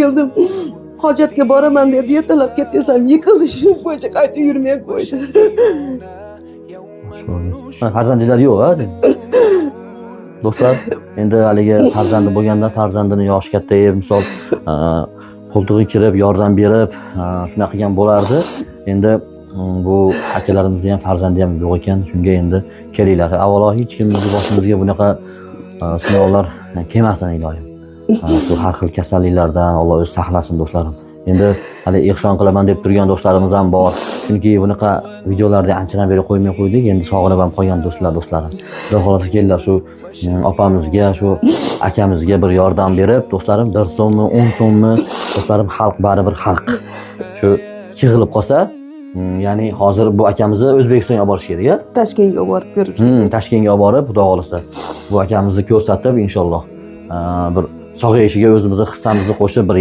Keldim. Hojatga boraman dedi, ertalab ket desam yiqildi, shu bo'yicha qaytib yurmay qo'ydi. Ha, farzandinglar yo'q, a? Do'stlar, endi haligi farzandi bo'lganda farzandini yoshi kattayib, misol, qo'ltig'iga kirib, yordam berib, shunaqa qilgan bo'lardi. Endi bu akalarimizni ham farzandi ham yo'q ekan, shunga endi kelinglar. Avvalo hech kimimizni boshimizga bunaqa sinovlar kelmasin, iloyim. Shu har xil kasalliklardan Alloh o'zi saqlasin, do'stlarim. Endi hali ehson qilaman deb turgan do'stlarimiz ham bor. Chunki bunaqa videolarni anchadan beri qo'ymay qo'ydik. Endi sog'inib ham qolgan do'stlar, do'stlarim. Xudo xohlasa kelinglar shu opamizga, shu akamizga bir yordam berib, do'stlarim, 1 so'mmi, 10 so'mmi, do'stlarim, xalq baribir xalq. Shu yig'ilib qolsa, ya'ni hozir bu akamizni O'zbekistonga olib borish kerak, a? Toshkentga olib borib ko'rib. Toshkentga olib borib, Xudo xohlasa, bu akamizni ko'rsatib, inshaalloh, bir sog'ayishiga o'zimizni hissamizni qo'shib bir